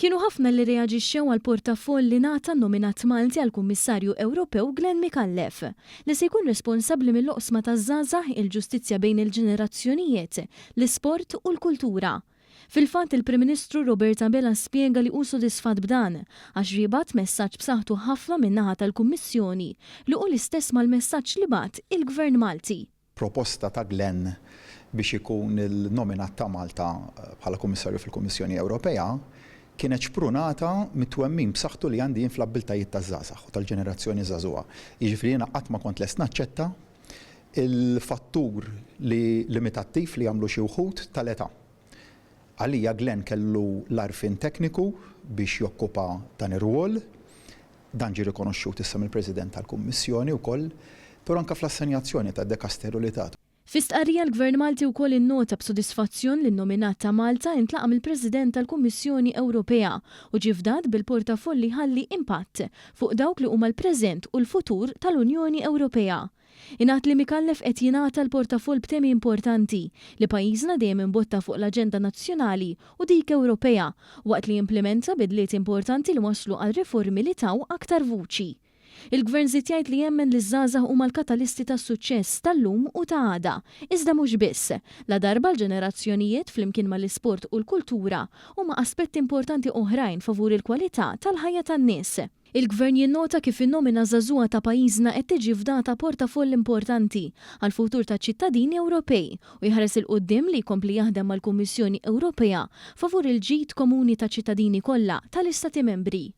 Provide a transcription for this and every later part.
Kienu ħafna li rreaġixxew għall-portafoll li ngħata n-nominat Malti għall-Kummissarju Ewropew Glenn Micallef, li se jkun responsabbli mill-oqsma taż-żgħażagħ, il-ġustizzja bejn il-ġenerazzjonijiet, l-isport u l-kultura. Fil-fatt, il-Prim Ministru Robert Abela spjega li hu sodisfatt b'dan għax jibgħat messaġġ b'saħħtu ħafna min-naħa tal-Kummissjoni li hu l-istess mal-messaġġ li bagħat il-Gvern Malti. Proposta ta' Glenn biex ikun il-nominat ta' Malta bħala Kummissarju fil-Kummissjoni Ewropea kienet xprunata mit-twemmin b'saħħtu li għandi jien fl-abbiltajiet taż-żgħażagħ u tal-ġenerazzjoni żagħżugħa. Jiġifieri jiena qatt ma kont lest naċċetta l-fattur li limitattiv li jagħmlu xi wħud tal-età. Għalija Glenn kellu l-għarfien tekniku biex jokkupa dan ir-rwol. Dan ġie rikonoxxut issa mill-President tal-Kummissjoni wkoll, però anke fl-assenjazzjoni tad-dekasteru li tatu. Fi stqarrija l-Gvern Malti wkoll innota b'sodisfazzjon li n-nominat ta' Malta intlaqa' mill-President tal-Kummissjoni Ewropea u ġie fdat bil-portafoll li jħalli impatt fuq dawk li huma l-preżent u l-futur tal-Unjoni Ewropea. Ingħad li Micallef qed jingħata l-portafoll b'temi importanti li pajjiżna dejjem imbotta fuq l-aġenda nazzjonali u dik Ewropea waqt li implimenta bidliet importanti li wasslu għal riformi li taw aktar vuċi. Il-Gvern żied jgħid li jemmen li ż-żgħażagħ huma l-katalisti tas-suċċess tal-lum u ta' għada, iżda mhux biss, ladarba l-ġenerazzjonijiet flimkien mal-isport u l-kultura huma aspetti importanti oħrajn favur il-kwalità tal-ħajja tan-nies. Il-Gvern jinnota kif in-nomina żagħżugħa ta' pajjiżna qed tiġi fdata portafoll importanti għall-futur taċ-ċittadini Ewropej u jħares 'il quddiem li jkompli jaħdem mal-Kummissjoni Ewropea favur il-ġid komuni taċ-ċittadini kollha tal-Istati Membri.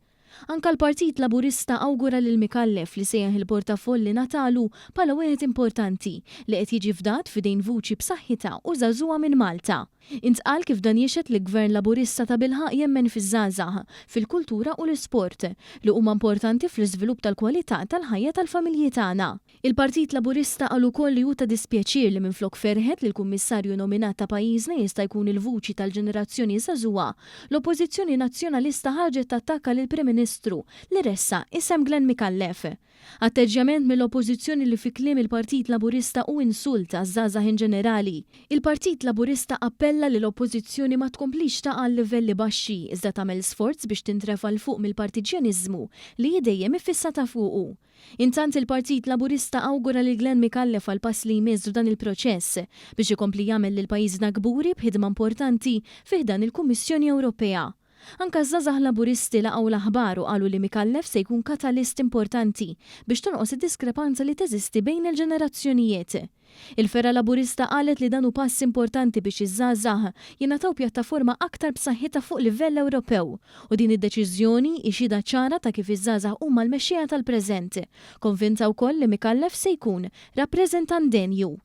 Anke l-Partit Laburista awgura lil Micallef li sejjaħ il-portafoll li ngħatalu bħala wieħed importanti li qed jiġi fdat f'idejn vuċi b'saħħitha u żagħżugħa minn Malta. Intqal kif dan jixhed li Gvern Laburista tabilħaqq jemmen fiż-żgħażagħ, fil-kultura u l-isport, li huma importanti fl-iżvilupp tal-kwalità tal-ħajja tal-familji tagħna. Il-Partit Laburista qal ukoll li hu ta' dispjaċir li minflok ferħet li l-Kummissarju nominat ta' pajjiżna jista' jkun il-vuċi tal-ġenerazzjoni żagħżugħa, l-Oppożizzjoni Nazzjonalista ħarġet tattakka lill-Prim Ministru li ressaq isem Glenn Micallef. Atteġġjament mill-Oppożizzjoni li fi kliem il-Partit Laburista hu insult għaż-żgħażagħ inġenerali. Il-Partit Laburista appella li l-Oppożizzjoni ma tkomplix taqa' għal livelli baxxi iżda tagħmel sforz biex tintrefa' 'l fuq mill-partiġġjaniżmu li hi dejjem iffissata fuqu. Intant il-Partit Laburista awgura lil Glenn Micallef għall-pass li jmiss f'dan il-proċess biex ikompli jagħmel lil pajjiżna kburi b'ħidma importanti fi ħdan il-Kummissjoni Ewropea. Anke ż-żgħażagħ Laburisti laqgħu l-aħbar u qalu li Micallef se jkun katalist importanti biex tonqos id-diskrepanza li teżisti bejn il-ġenerazzjonijiet. Il-fergħa Laburista qalet li dan hu pass importanti biex iż-żgħażagħ jingħataw pjattaforma aktar b'saħħitha fuq livell Ewropew u din id-deċiżjoni hi xhieda ċara ta' kif iż-żgħażagħ huma l-mexxejja tal-preżent. Konvinta wkoll li Micallef se jkun rappreżentant denju.